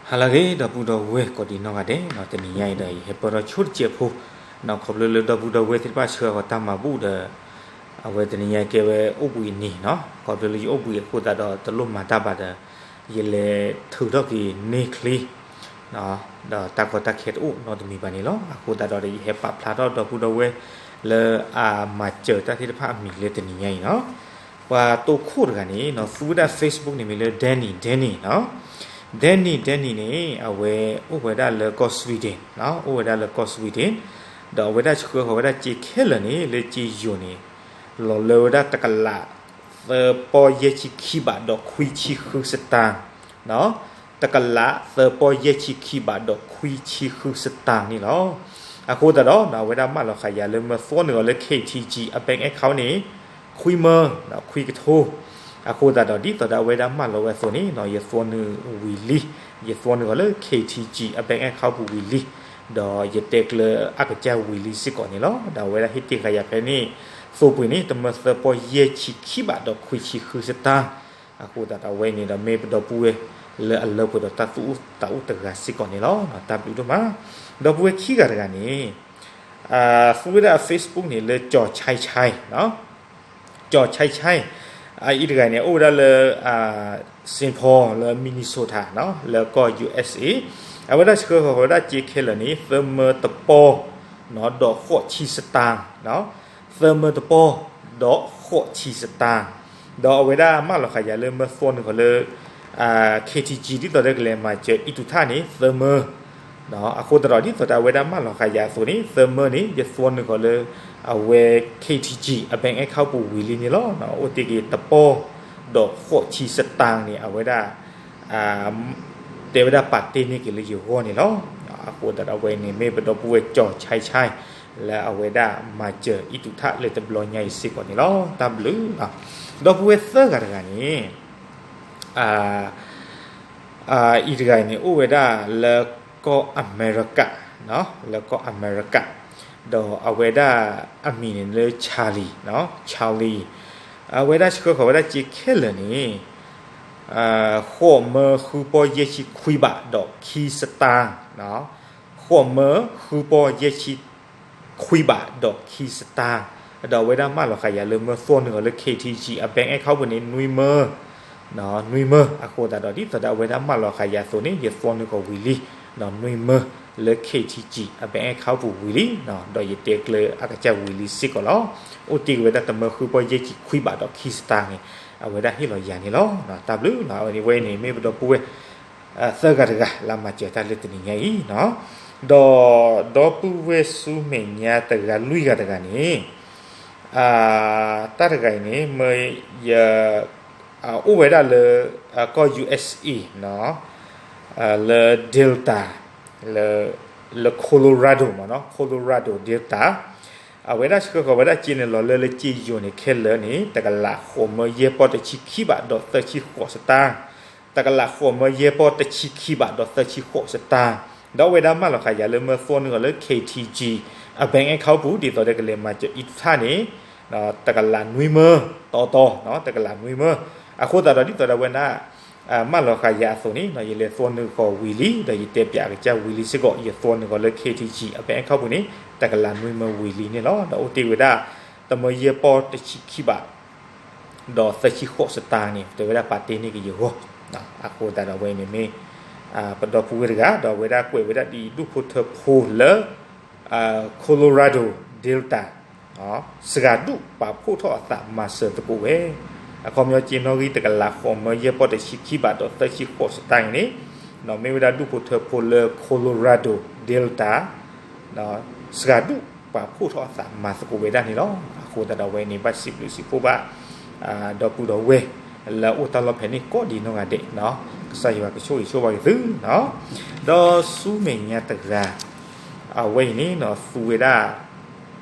ဟါလၢအဂ့ၤ ဒီပုၢ်ဒီဝဲၢ်ကိးဒံနီၢ်ဂၤဒဲး, တနံၤညါအံၤဒီး ယဟဲပၢၢ်ထီၣ်ဆိတစဲးဖိ, ခီဖျိလၢဒီပုၢ်ဒီဝဲၢ်သ့ၣ်တဖၣ်ဆှၢဃီၤတၢ်မၤဘူၣ်ဒီး အဝဲတနံၤညါကဲဝဲအိၣ်ဘှံးအနံၤနီၤ, ခီဖျိလၢယအိၣ်ဘှံးအဃိသတးဒီး တလိၣ်မၤတၢ်ဘၣ်ဒီး ယလဲၤထုးထီၣ်က့ၤန့ၢ်ချ့ ဒီးတၢ်ကီတၢ်ခဲတအိၣ်နီတမံၤဘၣ်န့ၣ်လီၤ. အဃိသတးဒီး ယဟဲပာ်ဖျါထီၣ်ဒီပုၢ်ဒီဝဲၢ်လၢအမၤစၢၤတၢ်သ့ၣ်တဖၣ်အမံၤလၢတနံၤညါအံၤနီၤ. ပှၤတိခိၣ်တဂၤန့ၣ်နီၤ သူဝဲဒၣ် Facebook န့ၣ်မ့ၢ်လၢ Danny Danny နီၤ. Danny Danny န့ၣ် အဝဲအိၣ်ဝဲဒၣ်လၢကီၢ် Sweden နီၤ, အိၣ်ဝဲဒၣ်လၢကီၢ် Sweden ဒီးအဝဲဒၣ်ဆှၢဃီၤဝဲဒၣ်စ့ခဲလၢာ်န့ၣ် လၢစ့ယိၤန့ၣ် လီၤလၢဝဲဒၣ်တကလးသၢပီယဲၢ်ဆံခံဘးဒီးခွံဆံဃုစတၢ်, တကလးသၢပီယဲၢ်ဆံခံဘးဒီးခွံဆံဃုစတၢ်န့ၣ်လီၤ. အဃိသတးဒီး အဝဲဒၣ်မၢလီၤဃာ်ယၤလၢမၢသွီနုာ်အီၤလၢ K T G အ bank account န့ၣ် ခွံမၢ ခွံကထိ, အဃိသတးဒီး ဒ်သိးဒီးအဝဲဒၣ်မၢလီၤဝဲအသိးန့ၣ် ယသွီနုာ်ဝံၤလံ, ယသွီနုာ်အီၤလၢ K T G အ bank account ပူၤဝံၤလံ, ဒီးယတဲကျၢၤအကစၢ်ဝံၤလံစ့ၢ်ကီးန့ၣ်လီၤ. ဒီးအဝဲဒၣ်ဟ့ၣ်တ့ၢ်ဃာ်ယၤဖဲန့ၣ် သိပှ့ၤန့ၣ် တမၢသၢပီယဲၢ်ဆံခံဘးဒီးခွံဆံဃုစတၢ်, အဃိသတးဒီးအဝဲန့ၣ်ဒီးမ့ၢ်ပဒီပုၢ်ဝဲၢ်လၢအလၢပှဲၤဒီးတၢ်သူၣ်အိၣ်သးအိၣ်တဂၤစ့ၢ်ကီးန့ၣ်လီၤ. တၢ်ဘျုးဒိၣ်မး. ဒီပုၢ်ဝဲၢ်ခံဂၤတဂၤန့ၣ် သူဝဲဒၣ်အ Facebook န့ၣ်လၢ ကၠီၤဆဲဆဲ, ကၠီၤဆဲဆဲ, အအံၤတဂၤန့ၣ် အိၣ်ဝဲဒၣ်လၢ Saint Paul လၢ Minnesota လၢကီၢ် U S A, အဝဲဒၣ်ဆှၢဃီၤဝဲဒၣ်စ့ခဲလၢာ်န့ၣ် သၢမၢတပီ ဒီးဃိးဆံစတၢ်, သၢမၢတပီ ဒီးဃိးဆံစတၢ်, ဒီးအဝဲဒၣ်မၢလီၤဃာ်ယၤလၢမၢသွီနုာ်ဃီၤလၢ K T G ဒ်သိးဒီးကလဲၤမၤစၢၤအံၣ်တူးထၣ်န့ၣ် သၢမၢ အဃိသတးဒီး ဒ်သိးဒီးအဝဲဒၣ်မၢလီၤဃာ်ယၤအသိးန့ၣ် သၢမၢန့ၣ် ယသွီနုာ်ဃီၤလၢ အဝဲ K T G အ bank account ပူၤဝံၤလံန့ၣ်လီၤ. အိၣ်တ့ၢ်က့ၤတပီ ဒီးဃိးဆံစတၢ်န့ၣ် အဝဲဒၣ် တဲဝဲဒၣ်ပာ်တ့ၢ်န့ၢ်က့ၤလၢယဂီၢ်န့ၣ်လီၤ. အဃိသတးဒီးအဝဲန့ၣ်မ့ၢ်ပဒီပုၢ်ဝဲၢ်ကၠီၤဆဲဆဲ လၢအဝဲဒၣ်မၤစၢၤအံၣ်တူးထၣ်လၢတဘျီညါအံၤစ့ၢ်ကီးန့ၣ်လီၤ. တၢ်ဘျုး ဒီပုၢ်ဝဲၢ်သၢဂၤတဂၤန့ၣ် အံၤတဂၤအံၤန့ၣ် အိၣ်ဝဲဒၣ်လၢကီၢ်အမဲရကၤ, လၢကီၢ်အမဲရကၤ, ဒီးအဝဲဒၣ်အမံၤန့ၣ်လၢ Charlie, Charlie, အဝဲဒၣ်ဆှၢဃီၤဝဲဒၣ်စ့ခဲလၢာ်န့ၣ် ဃိးမၢဃုပီယဲၢ်ဆံခွံဘးဒီးခံစတၢ်, ဃိးမၢဃုပီယဲၢ်ဆံခွံဘးဒီးခံစတၢ်, ဒီးအဝဲဒၣ်မၢလီၤဃာ်ယၤလၢမၢသွီနုာ်ဃီၤလၢ K T G အ bank account ပူၤန့ၣ် နွံမၢ နွံမၢ အဃိသတးဒီး ဒ်သိးဒီးအဝဲဒၣ်မၢလီၤဃာ်ယၤအသိးန့ၣ် ယသွီနုာ်ဃီၤဝံၤလံ နွံမၢ လၢ K T G အ bank account ပူၤဝံၤလံ, ဒီးယတဲကျၢၤအကစၢ်ဝံၤလံစ့ၢ်ကီးလီၤ. အိၣ်တ့ၢ်က့ၤဝဲဒၣ်တမၢဃုပီယဲၢ်ဆံခွံဘးဒီးခံစတၢ်န့ၣ် အဝဲဒၣ်ဟ့ၣ်လီၤယၤန့ၣ်လီၤ. တၢ်ဘျုးလီၤ. အဝဲန့ၣ်မ့ၢ်ပဒီပုၢ်ဝဲၢ် သၢဂၤတဂၤ လၢမၤစၢၤတၢ်လၢတနံၤညါအံၤ, ဒီး ဒီပုၢ်ဝဲၢ်ဆူမဲာ်ညါတဂၤလွံၢ်ဂၤတဂၤန့ၣ် တၢ်တဂၤအံၤန့ၣ် မ့ၢ်ယ အိၣ်ဝဲဒၣ်လၢ ကီၢ် U S A လၢ Delta လၢ Colorado မ့ၢ်နီၤ Colorado Delta အဝဲဒၣ်ဆှၢဃီၤဝဲဒၣ်စ့န့ၣ်လီၤလၢလၢစ့ယိၤန့ၣ်ခဲလၢာ်န့ၣ် တကလးဃိးမၢယဲၢ်ပီၢ်တဆံခံဘးဒီးသၢဆံဃိးစတၢ်, တကလးဃိးမၢယဲၢ်ပီၢ်တဆံခံဘးဒီးသၢဆံဃိးစတၢ်, ဒီးအဝဲဒၣ်မၢလီၤဃာ်ယၤလၢမၢသွီနုာ်ဃီၤလၢ K T G အ bank account ပူၤ ဒ်သိးဒီးကလဲၤမၤစၢၤအံၣ်တူးထၣ်န့ၣ် တကလးနွံမၢ တီတီ တကလးနွံမၢ, အဃိသတးဒီးဒ်သိးဒီးအဝဲဒၣ် မၢလီၤဃာ်ယၤအသိးန့ၣ် ယလဲၤသွီနုာ်ဃီၤဝံၤလံ ဒီးယတဲပၠးအကစၢ်ဝံၤလံစ့ၢ်ကီး ယသွီနုာ်ဃီၤလၢ K T G အ bank account ပူၤန့ၣ် တကလးနွံမၢဝံၤလံန့ၣ်လီၤ. ဒီးအိၣ်တ့ၢ်ဝဲဒၣ် တမၢယဲၢ်ပီၢ်တဆံခံဘး ဒီးသၢဆံဃိးစတၢ်န့ၣ် တဲဝဲဒၣ်ပာ်တ့ၢ်န့ၢ်က့ၤယဂီၢ်, အဃိသတးဒီးအဝဲန့ၣ်မ့ၢ် ပဒီပုၢ်ဝဲၢ်တဂၤ ဒီးအဝဲဒၣ်ကွဲးဝဲဒၣ်ဒ်အံၤ ဒူၣ်ဖိထၢဖိလၢ Colorado Delta စှၤဒူၣ်ပာ်ဖှိၣ်ထီၣ်အသးမၤစၢၤသကိးဝဲ, အခီပညီစ့နီၣ်ဂံၢ်တကလးဃိးမၢယဲၢ်ပီၢ်တဆံခံဘးဒီးသၢဆံဃိးစတၢ်န့ၣ် မ့ၢ်ဝဲဒၣ်ဒူၣ်ဖိထၢဖိလၢ Colorado Delta စှၤဒူၣ်ပာ်ဖှိၣ်ထီၣ်အသးမၤသကိးဝဲဒၣ်န့ၣ်လီၤ. အဃိသတးဒီးအဝဲန့ၣ် ဘၣ်စံးဘျုးစံးဖှိၣ်ဘၣ် ဒီပုၢ်ဒီဝဲၢ် လၢအအိၣ်တၢ်လီၢ်ဖဲန့ၣ်ကိးဒံနီၢ်ဂၤဒဲး, ကစၢ်ယွၤကဆိၣ်ဂ့ၤဆိၣ်ဝါက့ၤသု, ဒီးဆူမဲာ်ညါတဂၤ အဝဲအံၤန့ၣ် သူဝဲဒၣ်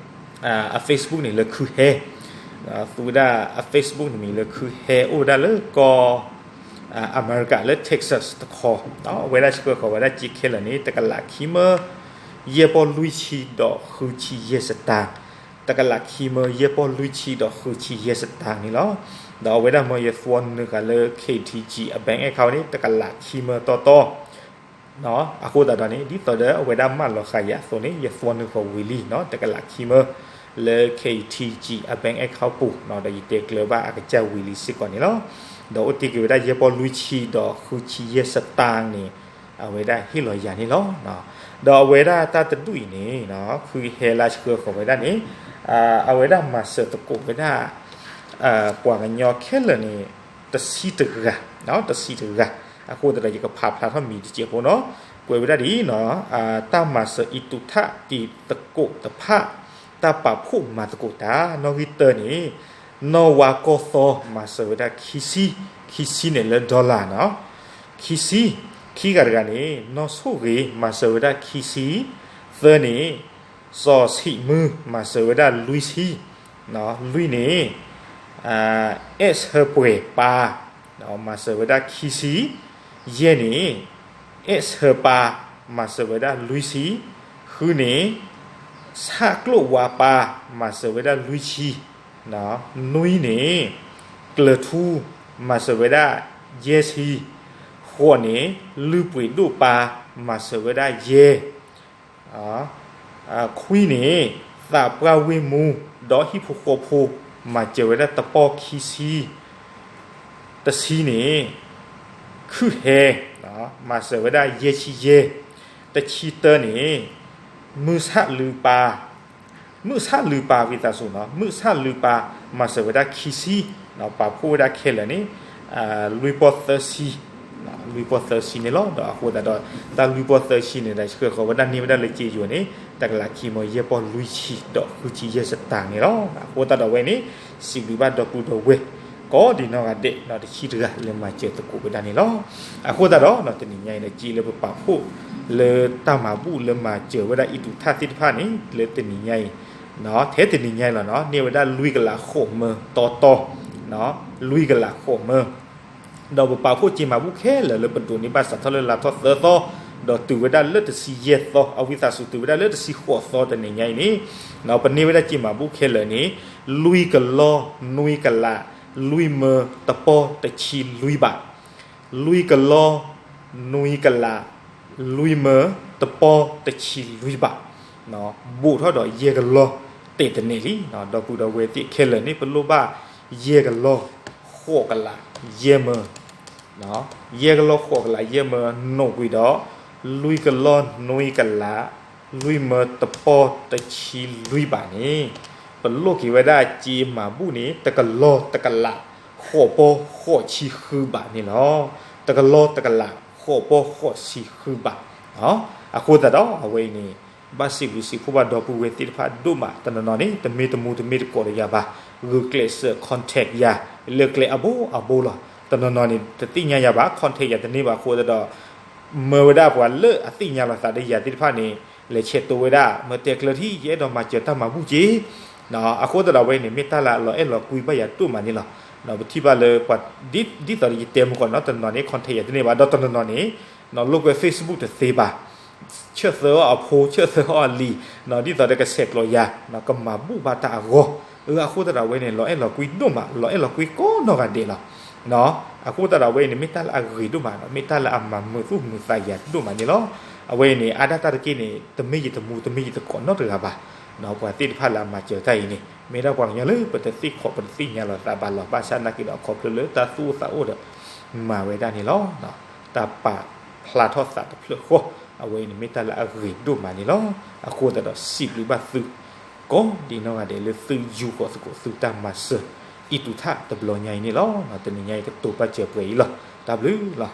အ Facebook န့ၣ်လၢခုဟဲ, သူဝဲဒၣ်အ Facebook န့ၣ်မံၤလၢခုဟဲ အိၣ်ဝဲဒၣ်လၢကီၢ် အမဲရကၤလၢ Texas တခီ, အဝဲဒၣ်ဆှၢဃီၤဝဲဒၣ်စ့ခဲလၢာ်န့ၣ် တကလးခံမၢယဲၢ်ပီၢ်လွံၢ်ဆံဒီးဃုဆံယဲၢ်စတၢ်, တကလးခံမၢယဲၢ်ပီၢ်လွံၢ်ဆံဒီးဃုဆံယဲၢ်စတၢ်န့ၣ်လီၤ. ဒီးအဝဲဒၣ်မၢယသွီနုာ်ဃာ်လၢ K T G အ bank account န့ၣ် တကလးခံမၢတီတီ အဃိသတးဒီးန့ၣ် ဒ်သိးဒီးအဝဲဒၣ်မၢလီၤဃာ်ယၤအသိးန့ၣ် ယသွီနုာ်ဃီၤဝံၤလံနီၤ တကလးခံမၢ လၢ K E T G အ bank account ပူၤနီၤ ဒီးယတဲကျၢၤဘၣ်အကစၢ်ဝံၤလံစ့ၢ်ကီးန့ၣ်လီၤ. ဒီးအိၣ်တ့ၢ်က့ၤဝဲဒၣ်ယဲၢ်ပီၢ်လွံၢ်ဆံဒီးဃုဆံယဲၢ်စတၢၣ်န့ၣ် အဝဲဒၣ်ဟ့ၣ်လီၤယၤန့ၣ်လီၤ. ဒီးအဝဲဒၣ်တၢ်တဒူၣ်အံၤန့ၣ် ဃုဟဲလၢဆှၢဃီၤဝဲဒၣ်န့ၣ် အဝဲဒၣ်မၤစၢၤသကိးဝဲဒၣ် ပှၤကညီခဲလၢာ်န့ၣ် တဆံတဂၤ, တဆံတဂၤ, အဃိသတးဒီးယကဖးဖျါထီၣ်မံၤတစဲးဖိနီၤ, ကွဲးဝဲဒၣ်ဒ်အံၤနီၤ, တၢ်မၤစၢၤအံၤတူးထၣ်တံၤသကိးတဖၣ်, တၢ်ပာ်ဖှိၣ်မၤသကိးတၢ်, နီၣ်ဂံၢ်တၢန့ၣ်, နီၢ်ဝါကီၢ်သီမၤစၢၤဝဲဒၣ်ခံဆံ, ခံဆံန့ၣ်လၢ dollar နီၤ, ခံဆံ, ခံဂၤတဂၤန့ၣ် နီၢ်ဆိၣ်ဂ့ၤမၤစၢၤဝဲဒၣ်ခံဆံ, သၢန့ၣ် စီၤဆံးမုၢ်မၤစၢၤဝဲဒၣ်လွံၢ်ဆံ, လွံၢ်န့ၣ် အဲၣ်ဟၢပှဲၤပၢ် မၤစၢၤဝဲဒၣ်ခံဆံ, ယဲၢ်န့ၣ် အဲၣ်ဟၢပၢ် မၤစၢၤဝဲဒၣ်လွံၢ်ဆံ, ဃုန့ၣ် ဆၣ်ကျိၣ်ဝါပၢ် မၤစၢၤဝဲဒၣ်လွံၢ်ဆံ, နွံန့ၣ် ကျၢၤထူ မၤစၢၤဝဲဒၣ်ယဲၢ်ဆံ, ဃိးန့ၣ် လုၢ်ပှ့ၤဒိၣ်ပၢ် မၤစၢၤဝဲဒၣ်ယဲၢ် ခွံန့ၣ် သးပှၢ်ဝ့ၢ်မူ ဒီးဟံၣ်ဖိဃီဖိ မၤစၢၤဝဲဒၣ်တပီၢ်ခံဆံ, တဆံန့ၣ် ခုၣ်ဟဲ မၤစၢၤဝဲဒၣ်ယဲၢ်ဆံယဲၢ်, တဆံတၢန့ၣ် မုၢ်ဆၣ်လုၢ်ပၢ်, မုၢ်ဆၣ်လုၢ်ပၢ်ဝံသးစူၤနီၤ, မုၢ်ဆၣ်လုၢ်ပၢ် မၤစၢၤဝဲဒၣ်ခံဆံ, ပာ်ဖှိၣ်ဝဲဒၣ်ခဲလၢာ်န့ၣ် လွံၢ်ပီၢ်သၢဆံ, လွံၢ်ပီၢ်သၢဆံန့ၣ်လီၤ. ဒီးအဃိသတးဒီး တၢ်လွံၢ်ပီၢ်သၢဆံန့ၣ်ဒီး ဆှၢဃီၤဝဲဒၣ်န့ၢ်ဝဲဒၣ်လၢက့ယိၤန့ၣ် တကလးခံမၢယဲၢ်ပီၢ်လွံၢ်ဆံဒီးဃုဆံယဲၢ်စတၢၣ်န့ၣ်လီၤ. အဃိသတးဒီးဝဲန့ၣ် စံးဘျုးဘၣ်ဒီပုၢ်ဒီဝဲၢ် ကိးဒံးနီၢ်ဂၤဒဲး တဆံတဂၤလၢမၤစၢၤသကိးဝဲဒၣ်န့ၣ်လီၤ. အဃိသတးဒီး တနံၤညါအံၤဒီး က့လၢပပာ်ဖှိၣ်လၢတၢ်မၤဘူၣ်လၢမၤစၢၤဝဲဒၣ်အံၤတူးထၣ်သ့ၣ်တဖၣ်န့ၣ် လၢတနံၤညါအံၤ ထဲတနံၤညါအံၤလီၤနီၤ န့ၢ်ဝဲဒၣ်လွံၢ်ကလးဃိးမၢတီတီ, လွံၢ်ကလးဃိးမၢ, ဒီးပပာ်ဖှိၣ်စ့မၤဘူၣ်ခဲလၢာ်လၢပဒိးန့ၢ်ဘၣ်စးထီၣ်လၢလါထီၣ်သၢသီ, ဒီးတုၤဝဲဒၣ်လၢတဆံယဲၢ်သီ, အဝံသးစူၤတုၤဝဲဒၣ်လၢတဆံဃိးသီတနံၤညါအံၤန့ၣ်, ပန့ၢ်ဝဲဒၣ်စ့မၤဘူၣ်ခဲလၢာ်န့ၣ် လွံၢ်ကလီ, နွံကလး, လွံၢ်မၢ, တပီၢ်တဆံလွံၢ်ဘး လွံၢ်ကလီ, နွံကလး, လွံၢ်မၢ, တပီၢ်တဆံလွံၢ်ဘး, ဘူးထီၣ်ဒီးယဲၢ်ကလီတဲာ်တန့ၢ်လံ. ဒီပုၢ်ဒီဝဲၢ်သ့ၣ်ခဲလၢာ်န့ၣ် ပလိၣ်ဘၣ်ယဲၢ်ကလီ, ဃိးကလး, ယဲၢ်မၢ, ယဲၢ်ကလီဃိးကလးယဲၢ်မၢ နိးကွံာ်ဒီး လွံၢ်ကလီနွံကလး, လွံၢ်မၢတပီၢ်တဆံလွံၢ်ဘးန့ၣ်, ပလိၣ်က့ၤဝဲဒၣ်စ့မၤဘူၣ်န့ၣ် တကလီတကလး, ဃိးပီၢ်ဃိးဆံဃုဘးန့ၣ်လီၤ. တကလီတကလး, ဃိးပီၢ်ဃိးဆံဃုဘး, အဃိသတးဒီးအဝဲအံၤန့ၣ် ဘၣ်စံးဘျုးစံးဖှိၣ်ဘၣ်ဒီပုၢ်ဝဲၢ်သ့ၣ်တဖၣ်ဒိၣ်မး တနီၤနီၤန့ၣ် တမ့ၢ်တမူတမ့ၢ်တကိးဒီးယၤဘၣ်, ဂုာ်ကျဲးစၢး contact ယၤ လၢကျဲအဘိအဘိလီၤ. တနီၤနီၤန့ၣ် တသ့ၣ်ညါယၤဘၣ် contact ယၤတန့ၢ်ဘၣ်အဃိသတးဒီး မၢဝဲဒၣ်ပှၤလၢအသ့ၣ်ညါလီၤသးဒီးယၤသ့ၣ်တဖၣ်န့ၣ် လဲၤဆဲးတိဝဲဒၣ် မၢတဲကျၢၤထံ ယအဲၣ်ဒိးမၤစၢၤတၢ်မၤဘူၣ်က့ၤ, အဃိသတးဒီးဝဲန့ၣ် မ့ၢ်တၢ်လၢအလီၤအဲၣ်လီၤကွံဘၣ်ယၤဒိၣ်မးန့ၣ်လီၤ. ပထံၣ်ဘၣ်လၢပှၤ ဒ်သိးဒီးယတဲမုၢ်ကီၢ်နီၤ တနီၤနီၤန့ၣ် contact ယၤတန့ၢ်ဘၣ် ဒီးတနီၤနီၤန့ၣ် လိာ်ကွဲ Facebook တသ့ဘၣ် ဆၢၣ်သၢအီၤအဖိ ဆၢၣ်သၢအီၤအလံၤ, ဒ်သိးဒီးကဆဲးကျိးယၤ ကမၤဘူၣ်ဘၣ်တၢ်အဂီၢ်, အဃိသတးဒီးဝဲန့ၣ် လီၤအဲၣ်လီၤကွံဒိၣ်မး လီၤအဲၣ်လီၤကွံကိးနီၢ်ဂၤဒဲးလီၤ. အဃိသတးဒီးဝဲအံၤန့ၣ် မ့ၢ်တၢ်လၢအဂ့ၤဒိၣ်မး မ့ၢ်တၢ်လၢအမၤမုာ်သူၣ်မုာ်သးယၤဒိၣ်မးန့ၣ်လီၤ. အဝဲအံၤန့ၣ် အါဒၣ်တၢ်တက့ၢ်န့ၣ် တမ့ၢ်ယတမူတမ့ၢ်ယတကိးနီတဂၤဘၣ်, ပှၤသ့ၣ်တဖၣ်လၢအမၤစၢၤတၢ်အံၤန့ၣ် မ့ၢ်ဒၣ်ပှၤကညီလၢပတသ့ၣ်ခီၣ်ပတသ့ၣ်ညါလီၤသးဘၣ်လီၤ. ဘၣ်ဆၣ်နာ်က့ဒီး ခီဖျိလၢတၢ်သူၣ်အိၣ်သးအိၣ်ဒီး မၤဝဲဒၣ်န့ၣ်လီၤ. တၢ်ပာ်ဖျါထီၣ်သးတဖျၢၣ်ဃီ အဝဲအံၤန့ၣ် မ့ၢ်တၢ်လၢအဂ့ၤဒိၣ်မးန့ၣ်လီၤ. အဃိသတးဒီးစံးဘျုးဘၣ်သု ကိးဒံးနီၢ်ဂၤဒဲးလၢသုယူာ်ဃီၤသကိးသုတၢ်မၤစၢၤ အံၤတူးထၣ်တဘျီညါအံၤန့ၣ်လီၤ. တနံၤညါအံၤကတိၤပာ်စၢၤပှဲၤအံၤလီၤ. တၢ်ဘျုးလီၤ.